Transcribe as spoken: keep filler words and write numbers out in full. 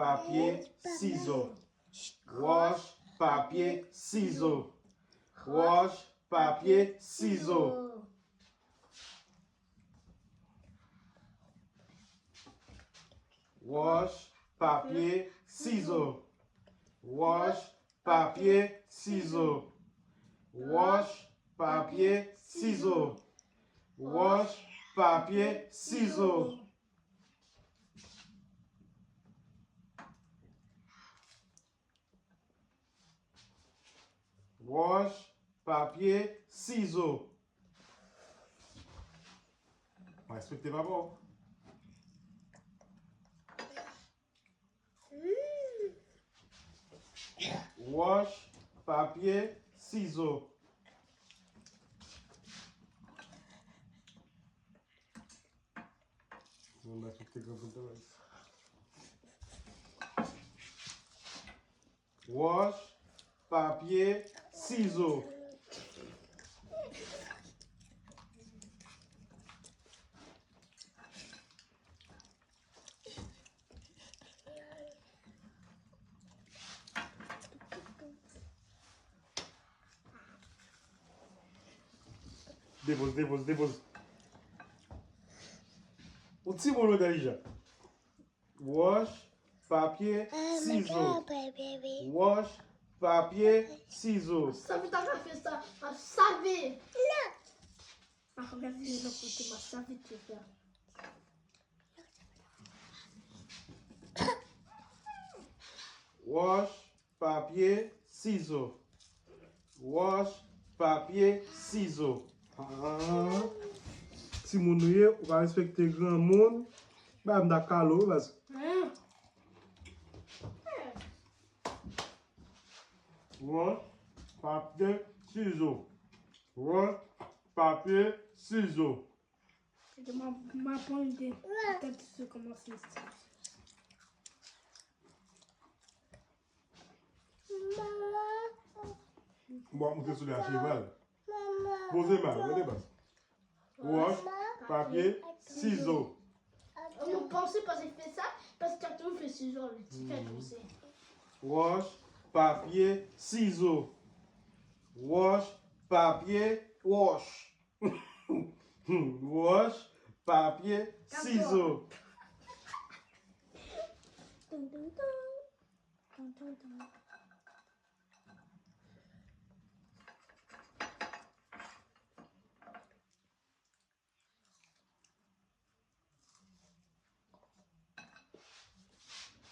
papye, sizo. Wòch, papye, sizo. Wòch, papye, sizo. Wòch, papye, sizo. Wòch, papye, sizo. Wòch, papye, sizo. Wòch, papye, sizo. Wòch, papye, sizo. Respekte papa w. Wòch, papye, sizo. Mwen respekte granmoun nan. Wòch, papye, sizo. Depoze, depoze, depoze. Yon timoun entèlijan. Wòch, papye, sizo. Wòch, papye, sizo. Save ta ka fè sa. Save. Mwen konn gade yon lòt kote, mwen save te fè. Wòch, papye, sizo. Wòch, papye, sizo. Ah. Timoun ou ye, ou pa respekte granmoun. Ba m da kalo, wi, baz. Wòch, papye, sizo. Wòch, papye, sizo. Mwen, mwen pran ide. Petèt se kòmanse isit. Bon, ap monte sou li a cheval. Poze mal, poze bas. Wòch, papye, sizo. Mwen panse pa se fè sa, paske toujou fè sizo, li ti fè konsa. Wòch, papye, sizo. Wòch, papye, wòch. Wòch, papye, sizo. Tontonton. Tontonton.